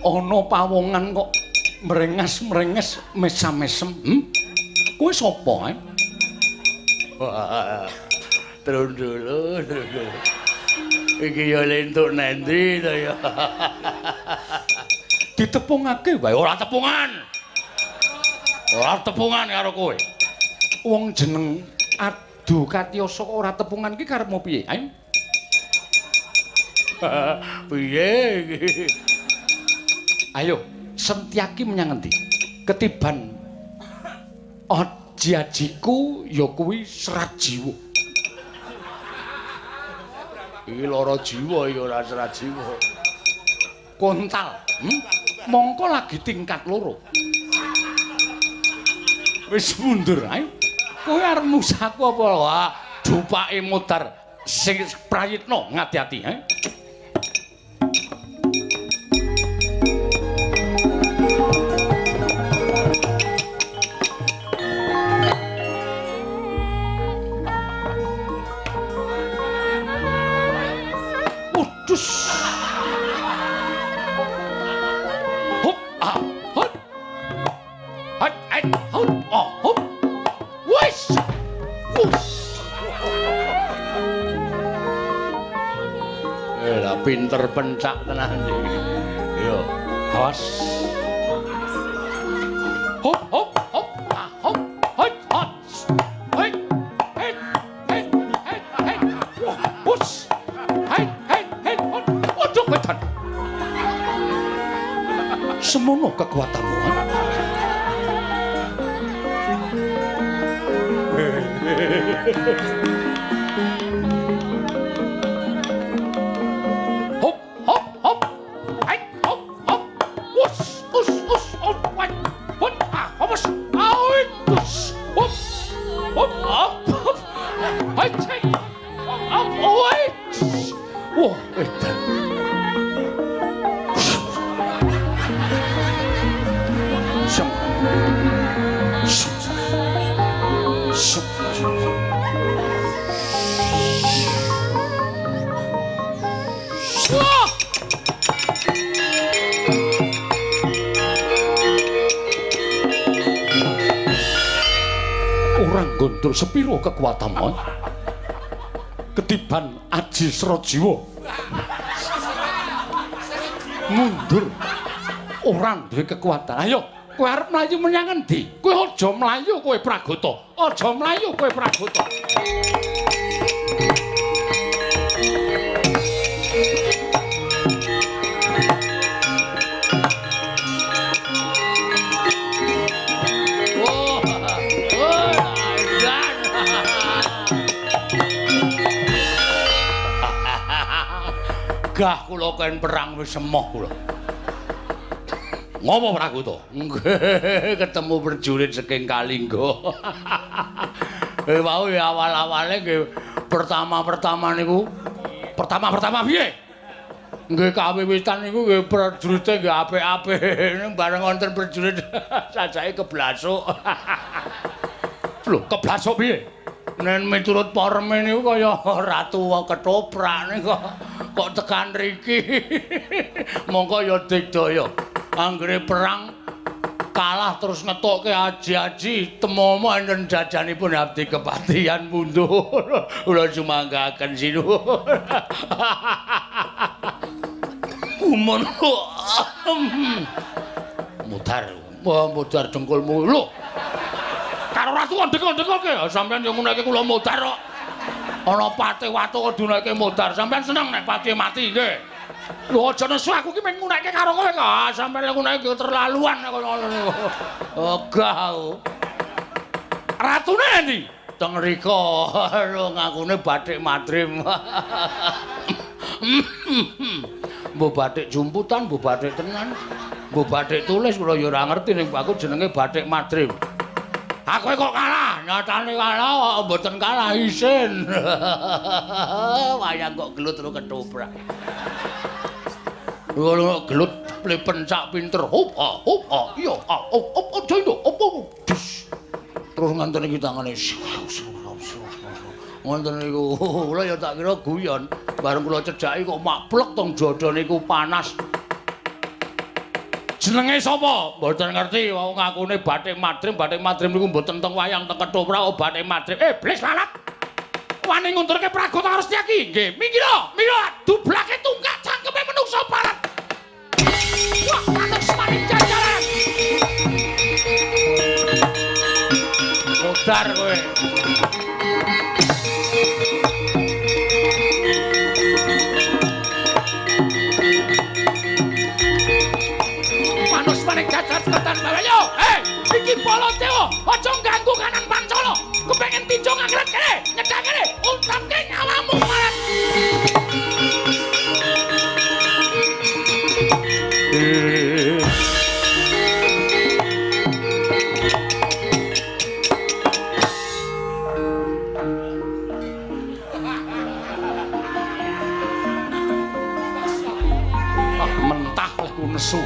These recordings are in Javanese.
Ana pawongan kok mrengas-mrenges mesam-mesem. Kowe sapa, eh? Wah. Trundulu, trundulu. Iki ya lentuk nendi to ya. Ditepungake wae ora tepungan. Ora tepungan karo kowe. Wong jeneng Adu Katiyasa ora tepungan ki karepmu piye? Ayo. Piye iki? Ayo, Setyaki menyang endi? Ketiban aji-ajiku ya kuwi serat jiwa. Iki lara jiwa iki ora serat jiwa. Kontal. Mongko lagi tingkat loro. Wis mundur ae. Kowe arep musaku apa? Wah, dupake mudar sing prayitna ngati-ati, he. Udus. Hup ah hup. Hat et hup ah hup. Wis. Wus. Lah pinter pencak tenan iki. Yo, awas. Hop hop hop ah hop. Hot hot. Hei hei hei hei hei. Wus. Hei hei hei. Waduh wedan. Semono kekuatanmu. Hop hop hop. Hei hop hop. Wus us us hop wat. Hop ah hopus. Ait us. Hop. Hop hop. Hei hei. Hop oi. Wah, edan. Sum. Sum. Sum. Wah! Orang gondol sepiro kekuatanmu? Ketiban aji Srajiwa. Mundur. Orang duwe kekuatan. Ayo, kowe arep mlayu menyang endi? Kowe aja mlayu kowe Pragota. Aja mlayu kowe Pragota. Oh, oh, edan. Gah kula ken perang wis emoh kula. Ngopo Pragota? Nggih, ketemu prajurit saking Kalingga. Wau ya awal-awale nggih pertama-pertama niku. Pertama-pertama piye? Nggih kawiwitan niku nggih prajurite nggih apik-apik. Bareng wonten prajurit sajake keblasuk. Lho, keblasuk piye? Nen miturut porme niku kaya ratu ketoprak niku kok tekan riki. Mongko ya digdaya. Anggere perang kalah terus ngetokke aji-aji temomo enten jajanipun abdi kepatihan mundur. Kula sumanggaken sinuwun. Gumun. Mudar. Wah, mudar dengkulmu. Lho. Karo ratu ndek-ndekake sampean yo ngunake kula mudar kok. Ana pate watu kok dunake mudar. Sampean seneng nek pate mati nggih. Lho aja nesu aku ki mung ngunake karo kowe kok. Sampeyan ngunake keterlaluan kok ngono niku. Ogah aku. Ratune endi? Teng rika. Lho ngakune batik madrim. Mbok batik jumputan, mbok batik tenan, mbok batik tulis kula ya ora ngerti ning aku jenenge batik madrim. Aku kok kalah, nyatane kalah kok mboten kalah isin. Wayang kok gelut ro ketoprak. Lho gelut ple pencak pinter. Hop ah hop ah iya ah hop hop aja nduk hop hop. Terus ngenten iki tangane. Ngoten niku. Kula ya tak kira guyon. Bareng kula cedhaki kok makplek teng dada niku panas. Jenenge sapa? Mboten ngerti, wong ngakune Bathik Madrim, Bathik Madrim niku mboten teng wayang teng ketoprak oh Bathik Madrim. Iblis lalat. Wani ngundurke Pragota karo Setyaki. Nggih, minggir, minggir, dublake tungkak cangkeme menungsa barat. Wah, manuk semaning jajaran. Modar kowe. Jajar seketan bawayo. Hei, iki Baladewa, aja ganggu kanan Pancala. Kepengen tinjo ngangret kene, nyedak kene, untapke nyawamu marat. Ah, mentah lehku nesu.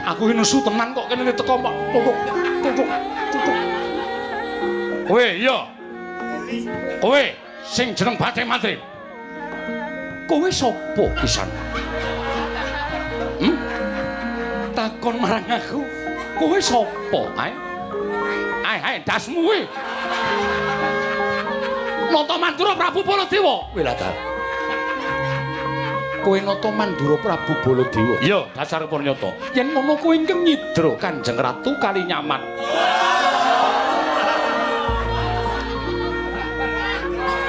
Aku ini nesu tenan kok kene teko kok tutuk tutuk tutuk. Kowe iya. Kowe sing jeneng Bathik Madrim. Kowe sapa pisan? Hmm? Takon marang aku, kowe sapa ae? Ae ae dasmu kowe. Nata Mandura Prabu Baladewa. Wilatar. Kowe nata Mandura Prabu Baladewa. Iya, dasar purnyata. Yen ngono kowe ingkang nyidra Kanjeng Ratu Kalinyamat.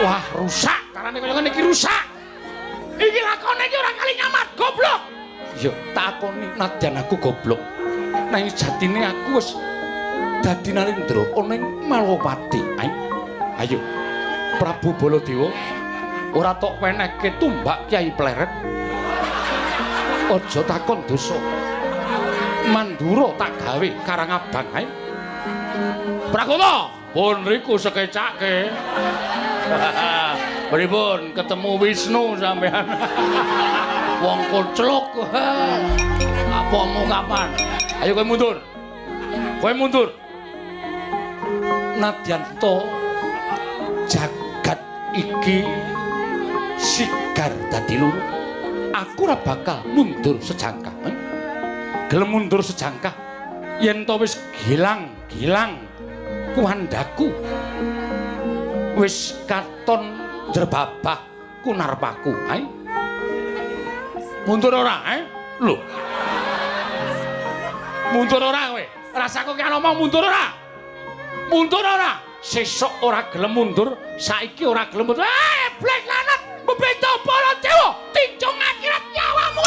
Wah, rusak. Carane kaya ngene iki rusak. Iki lakone iki ora Kalinyamat, goblok. Iya, takoni nadyan aku goblok. Nanging jatine aku wis dadi Narendra ana ing Malwapati. Ayo. Prabu Baladewa ora tok wenehke tumbak Kyai Pleret. Aja takon dosa. Mandura tak gawe Karang Abang ae. Pragota, pun riku sekecake. Pripun ketemu Wisnu sampean. Wong koclok. Apamu kapan? Ayo kowe mundur. Kowe mundur. Nadyan to jagat iki sigar dadi loro. Aku ora bakal mundur sejangkah. Gelem mundur sejangkah yen to wis gilang-gilang kuwandaku. Wis katon jrebabah kunarpaku. Ae. Mundur ora, ae? Lho. Mundur ora kowe? Rasaku ki ngomong mundur ora? Mundur ora? Sesuk ora gelem mundur, saiki ora gelem mundur. Blek lanat, bebeda Baladewa, tinjung akhirat nyawamu.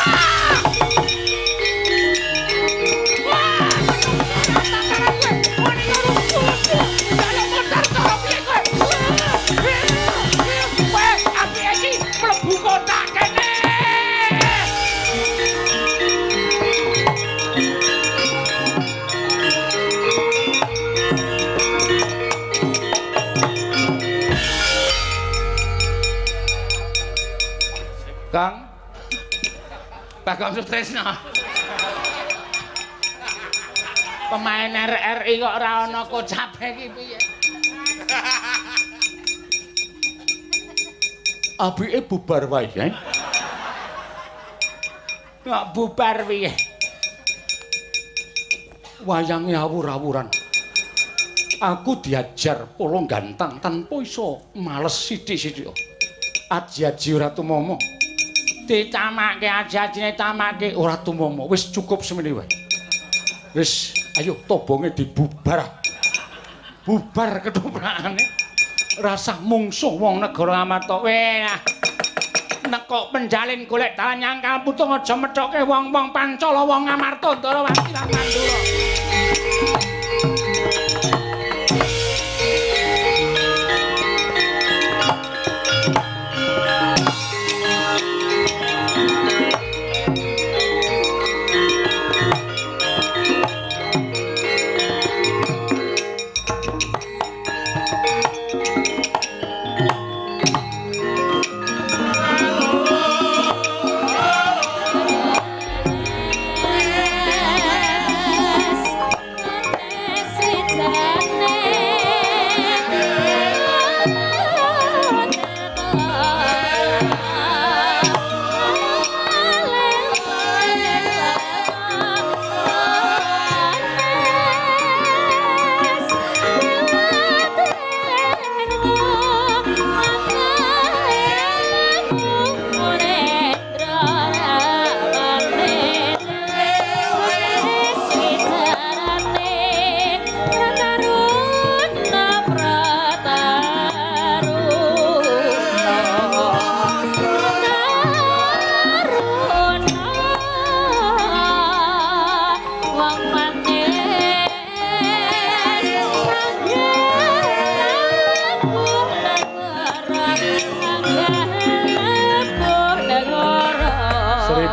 Wah, kowe, apike iki mlebu kotak kene. Kang Bagong Sutrisno. Pemain RRI kok ora ana kocape iki piye? Apike bubar wae, eh? Kok bubar piye? Wayange awur-awuran. Aku diajar polo gantang tanpa iso males sithik-sithik. Aji-aji ora tumomo. Ditamake aji-ajine tamake ora tumomo. Wis cukup semene wae. Wis, ayo tobonge dibubar. Bubar ketoprakane. Rasah mungsuh wong negara Amarta. Weh. Nekok penjalin golek dalan nyangkal putung aja methoke wong-wong Pancala wong Amarta Ndarawati lan Mandura. Yes.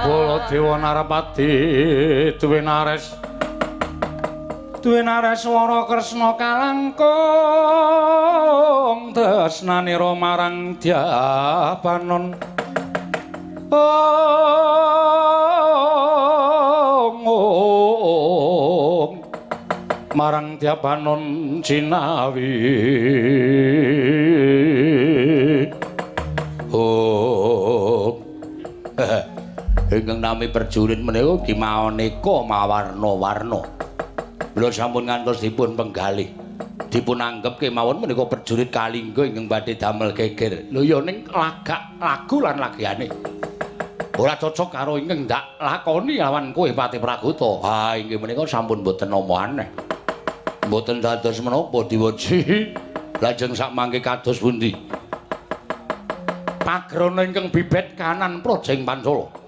Baladewa Narapati duwe nares swara Kresna kalangkung tresnanira marang Dyabanon. Ong marang Dyabanon jinawi. Oh. Ingkang nami prajurit menika ugi maoneka mawarna-warna. Mula sampun ngantos dipun penggalih. Dipun anggep kemawon menika prajurit Kalingga ingkang badhe damel geger. Lho ya ning lagak lagu lan lagiane. Ora cocok karo ingkang ndak lakoni lawan kowe Patih Pragota. Ha inggih menika sampun boten nama aneh. Mboten dados menapa diweji. Lajeng sak mangke kados pundi? Pagrana ingkang bibet kanan Projeng Pancala.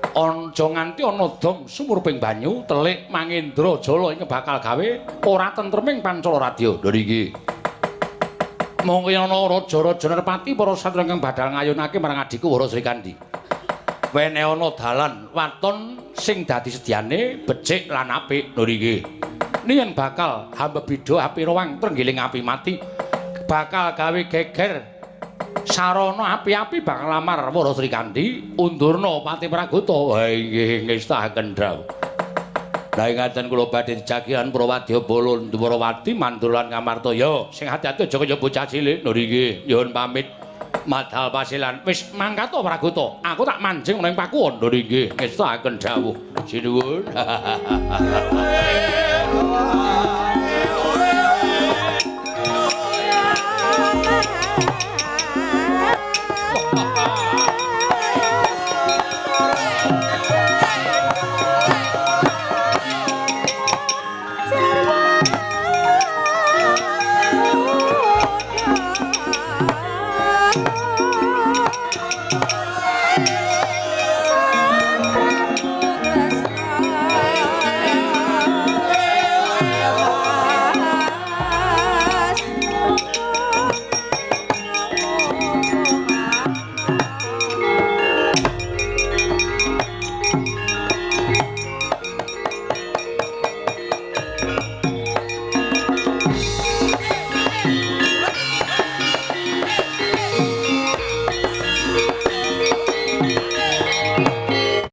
Aja nganti ana dom sumurping banyu telik Mangendra Jala ingkang bakal gawe ora tentreming Pancala Radya. Lho niki. Mongko ana raja-raja nerpati para satriya ingkang badal ngayunake marang adhiku Wara Srikandhi. Wene ana dalan waton sing dadi sedyane becik lan apik. Lho niki. Yen bakal hambebida api rawang trenggiling api mati bakal gawe geger sarana api-api bakal lamar Wara Srikandhi undurna Patih Pragota. Ha inggih ngestahaken dawuh. Lah ngaten kula badhe dijagiran Prawadya Bala Ndwarawati mandur lan Ngamarta. Ya sing ati-ati aja kaya bocah cilik. Lho nggih nyuwun pamit madal pasilan. Wis mangkat to Pragota, aku tak manjing ana ing pakuwon. Lho nggih ngestahaken dawuh. Sinuwun.